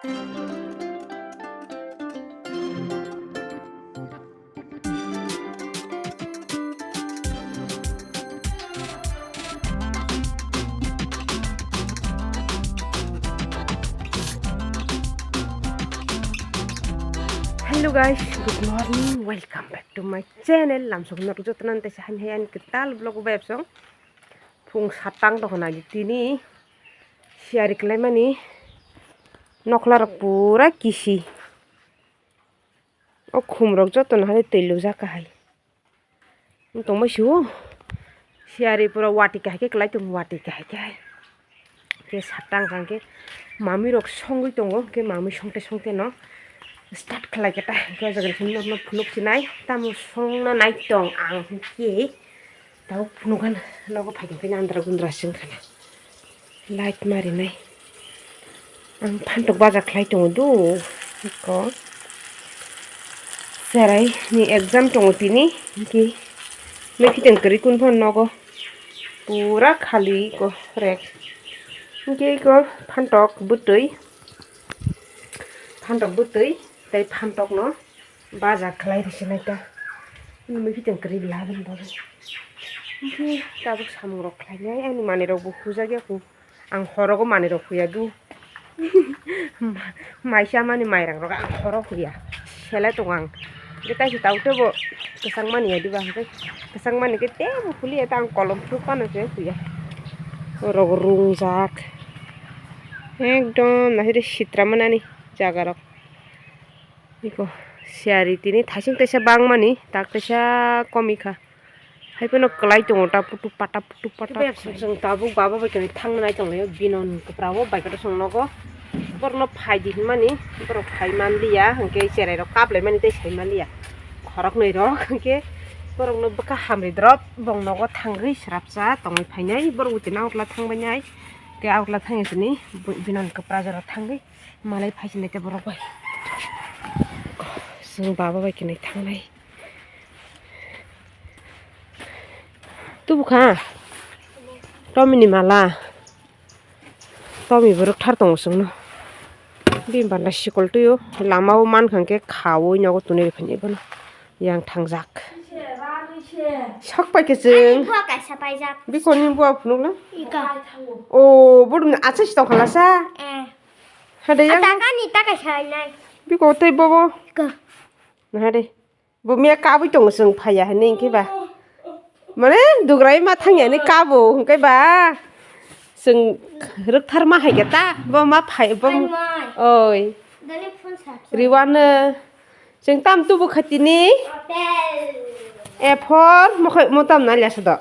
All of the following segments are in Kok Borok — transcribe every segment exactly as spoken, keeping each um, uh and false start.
Hello guys, good morning, welcome back to my channel. Lamsok norok jotono tei sa hai hai ani kwtal vlog bai absong. Phung satang tongkha nai tini siyari kwlaimani nokla rok pura kisi. O khum rok jotono hai twi lujak kahai. Wng tongma sio. Siyari pura wati kahai khe kwlai tongo, wati kahai khe hai. Khe satang kang khe mamui rok songwi tongo, khe mamui songte songte no start khlai khe ta. Khe o jaga ni simi norok no phunuk sinai, tamo songna nai tong ang khe. Tabuk phunukgana nogo phaikhe phai andra gundra singkhana. Light marinai. Ang phantok baja khlai tongo do. Iko. Cherai ni exam tongo tini. Hingke. Mekiteng kwrwi kun phano nogo. Pura khali iko rek. Hingke iko phantok bwtwi. Phantok bwtwi. Tei phantok no. Baja khlai rwsinai ta. Nini mui phiteng kwrwi bwla aboni bagwi. Hwnkhe tabuk samung rok khlainai, ani manwi rok bo hujakya kho. Ang horogo manwi rok huya do. Maisa mani mairang rok ang horo huya. Sele tongo ang. Hwnkhe kaisa tabuk teibo kwchang mani ya diba hwnkhe kwchang mani khe teibo huliya ta ang kolom phuru phano se huya. Rok rungjak. Ekdom nahide sitra manani jaga rok. Iko siyari tini thaising taisa bangmani tak taisa komikha. Haiphano kwlai tongo ta putu pata putu pata. Tei chwng tabuk baba bai kwrwi thangna nai tonglaio binon kwpra o bai kwrwi chwng nogo. Borokno phai di hinmani borok phai manliya hwnkhe cherai rok kaplaimani tei sai manliya. Khoroknwi rok hwnkhe borokno bwkha hamri drop bong nogo thangwi swrapsa tongwi phainai borok bwtwi nang okla thangbainai. Tei okla thangya sini binon kwpra jora thangwi. Malai phaisinai tei borok bai. Chwng baba bai kwnwi thangnai. Tubukha. Tomini mala. Tomi borok thar tongo chwngno. Bini bana sikol twiyo. Lama o mankha hwnkhe khaui nogo twnwi rwphani bono. Yang thangjak. Sok pai khe chwng. Ani bua kaisa paijak. Bikolni bua phunukla. Ika. O, bodo achai si tongkha lasa. Eh. Hade yang. Takani takai sainai. Biko tei bobo. Ka. Hade. Bo miya kabui tongo chwng phaiya hinwi hwnkhe ba. Mane dugrai ma thangya hinwi kabo hwnkhe ba. Chwng rwktharma hai khe ta bo ma phai bo. Oi. Riwano. Chwng tam tubu khatini. Apple. A for mokhai mo tam nalya sodo.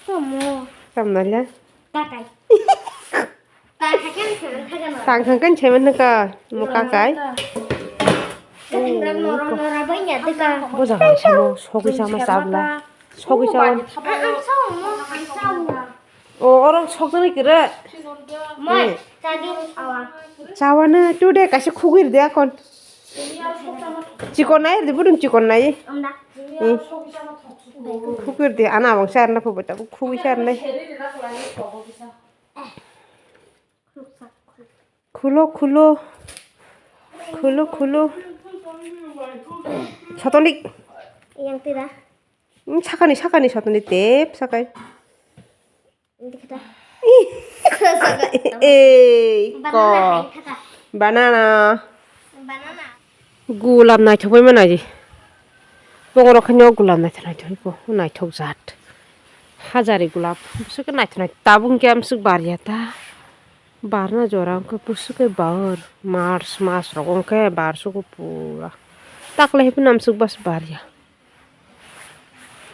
Tomo. Tam nalya. Takai. Tang khangkan semen hwka, mo kakai. Bo jaga samo sogwi sama chabla. Sogwi chawan. O, oro sokjani kire. Mai, tadi awa. Chawana, tu de kaisa khugwi de akon. Chikon nai, de budung chikon nai. Khugwi de, ana abang sa arna phobo tabu khugwi sa arnai. Khulo, khulo. Khulo, khulo. Sotoni. Yang tira. Hmm, sakani, sakani, sotoni tep, sakai. Dikita. Ei, ko. Banana. Banana. Gulab naithok bai manaidi. Bongorok khaino gulab naithok naithok ko naithok jat. Hajari gulab bwswk khe naithok naithok tabuk hwnkhe amswk barya ta. Barna jora wngkhe bwswk khe bar March mas rok wngkhe bar sugo pura. Takle haiphano amswk bas barya.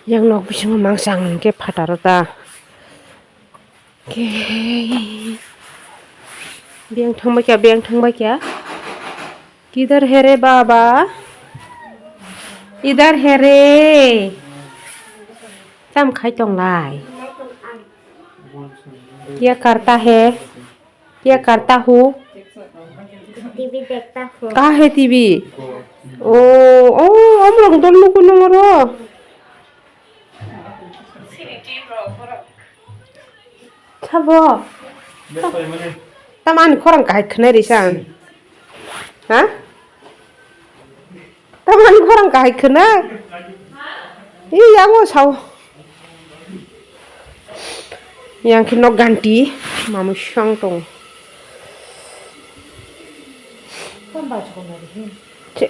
Yang nok bisingo mangsa ang hwnkhe phataro ta. Khe biyang thangbai kha, biyang thangbai kha. Kidhar hai re baba? Idhar hai re? Tam khai tonglai. Kya karta hai? Kya karta hu? T V dekhta hu. Kaha hai T V? O, o, omrok dol nugo nongoro. Sabo. Tamani khorang kahai khwnai risa ang. Ha? Tamani khorang kahai khwna? I yango sao. Yang khe nok ganti mamwi song tong.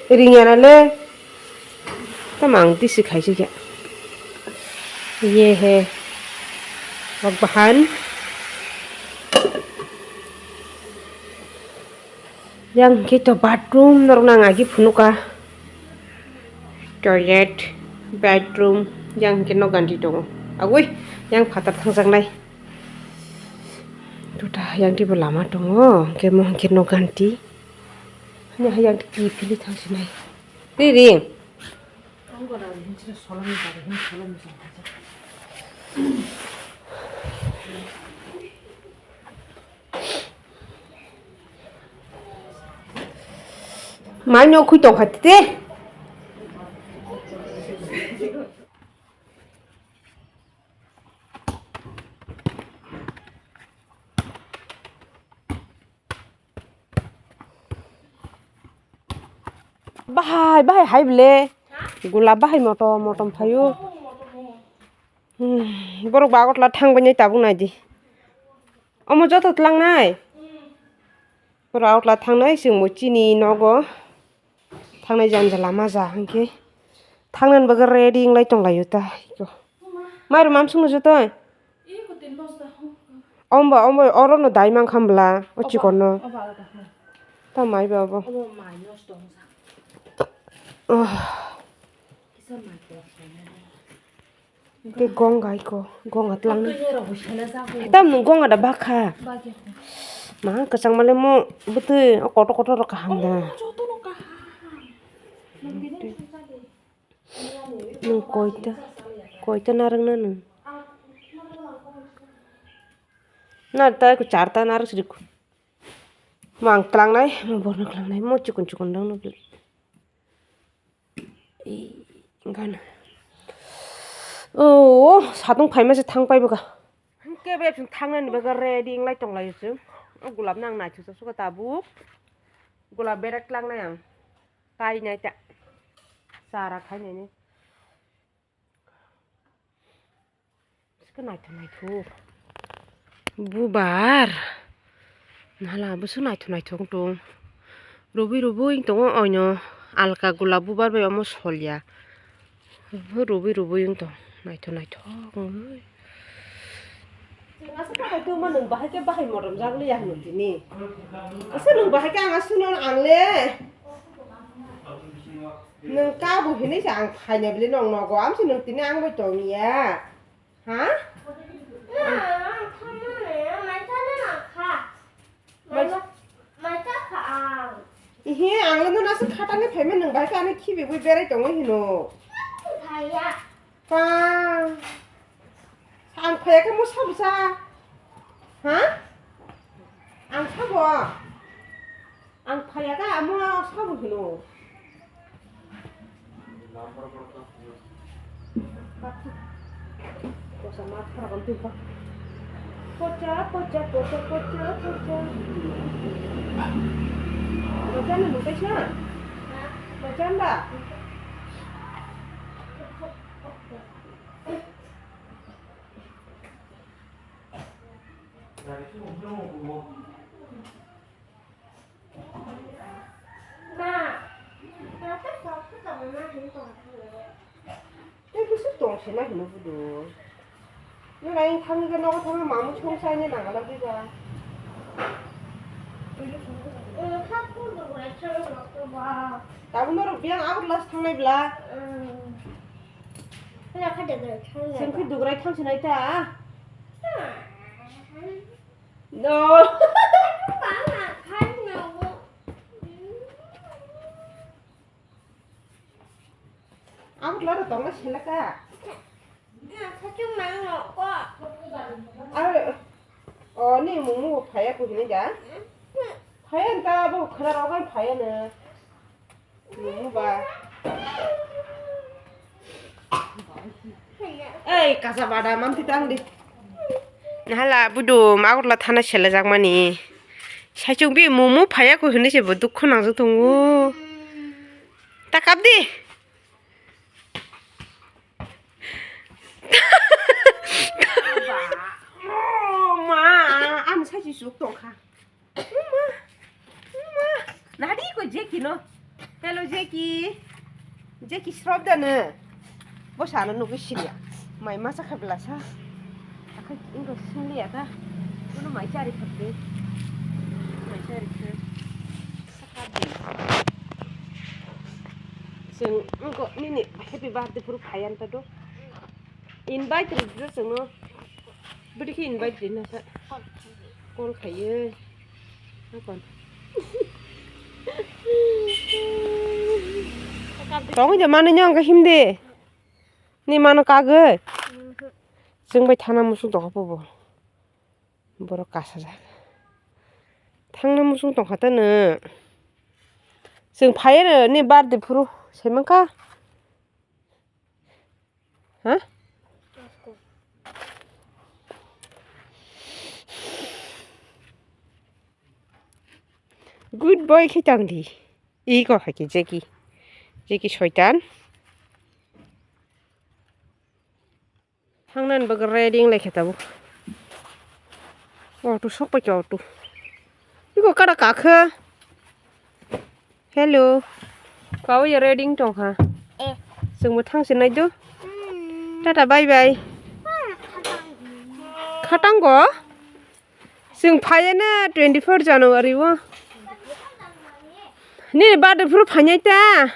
Ringya na le. Tamo ang tisi khaisi khe. Ye he. Bak bahan. Yang khe to bathroom norok nang agi phunuka. Toilet, bedroom, yang khe nok ganti tongo. Agoi, yang phatar thangjaknai. Tuta yang teibo lama tongo, hwnkhe mo hwnkhe nok ganti. Hanya hayang tei kiphilwi thangsinai. Ri ri. Mai no khui tong kha tete. Bahai, bahai hai bole. Gulab bahai motom, motom phaio. Hmm, borok ba Agartala thang bai nai tabuk nai di. Omo joto tlang nai. Borok Agartala thang nai, chwng bo chini nogo. Thangnai jani jala ma ja hwnkhe. Thangnani bagwi ready wnglai tonglaio ta. Mairum mamsukno jotoi? Omba, omba, orono dai mankha bwla, o chikonno. Ta mai ba obo. Oh. Tei gong gai ko, gong atlang. Tam nung gong ada bakha. Ma kwchang male mo bwtwi o kotor kotor rok kaham da. Nung koita, koita narwkna nung. Na ta ko charta narwk sidi ko. Mo ang tlangnai, mo borno tlangnai, mo chikon chikon dang nukli. Gana. Oh, satung phaima se thang pai bwkha. Hwnkhe bai chwng thangnani bagwi ready wnglai tonglaio chwng. O gulab no ang naithok suka tabuk. Gulab berak tlangnai ang. Kainai ta. Chara khainani. Naithok naithok. Bubar. Nala bwswk naithok naithok wng tong. Rubui rubui wng tongo oino alka gulab bubar bai omo solya. Rubui rubui wng tong. Naithok naithok wngwi. Aswk bahai tongma nwng bahai khe bahai motom jak liya hwno tini. Aswk nwng bahai khe ang aswkno ang le. Nwng kabo hinwi se ang phaina bile nwng nogo amse nwng tini ang bai tongya. Ha? Mai-, mai ta kha ang. Ihi, ang le nung aswk khatangwi phaima nwng bai khe ano khibiwi berai tongwi hino. Phaiya. Pa. Ang phaiya khe mo sabo sa. Ha? Ang sabo. Ang phaiya khe amo sabo hino. Pocha ma phara kon twi kha. Pocha, pocha, pocha, pocha, pocha. Pocha ni mutai sa? Pocha nda? Ma, tata sok khe tongma hin tong thangwi. Tei bwswk tong se ma hino budu. Nung ayang thangwi khe nogo thangwi mamung song sai ni nangala bwi ba. Wngkha phone rok bai thangwi rok to ba. Tabuk norok biyang Agartala se thangnai bla. Wngkha de bai thangwi. Chwng khe Dugrai thang sinai ta. No. Agartala ro tongna selaka. Are, o ni mumu phaya ko hini da. Phaya ta bo khara ro bai phaya na. Ei, kasa bada mam ti tang di. Hala budum Agartala thana sele jak mani. Saichung bi mumu phaya ko hinui se bo dukhu nangjak tongo. Ta kap di. Oh, ma, ang saichung suk tongkha. Uma, uma. Nadi ko Jackie no. Hello, Jackie. Jackie srobda no. Bo sana nugwi siliya. Mai masa kha belasa. Akhai ingo singliya ta. Uno mai chari khapde. Mai chari khe. Sakha de. Seng ingo nini happy birthday phuru phayan ta do. Invite rwdi sengno. Bwdikhe invite rwna sa. Call khaiyo. Nakon. Tongwi de mano nyong ka himde. Ni mano kagwi. Chwng bai thana musuk dogo bobo. Borok kasajak. Thangna musuk tongkha tano. Chwng phaiya ni birthday phuru saimankha. Ha? Good boy khe tang di. Iko hai khe Jackie. Jackie soitan. Thangnani bagwi ready wng lai khe tabuk. Auto sok pai khe auto. Iko kada kakha. Hello. Kawi ya ready wng tongkha. Eh. Chwngbo thangsi nai do. Hmm. Tata bye bye. Khatang go. Chwng phaiya na twenty four January o. Nini birthday phuru phainai ta.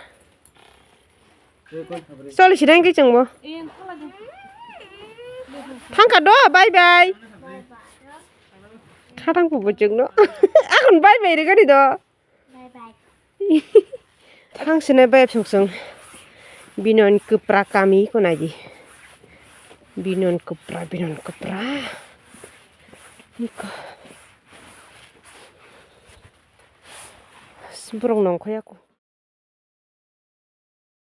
Choli sirang ki chwngbo. Thangkha do, bye bye. Khatang pubo chwngno. Akhon bye bye rigani do. Thang sinai bye phung chwng. Binon kwpra kami ko nai di. Binon kwpra, binon kwpra. Niko. Borok nongkhoya ko.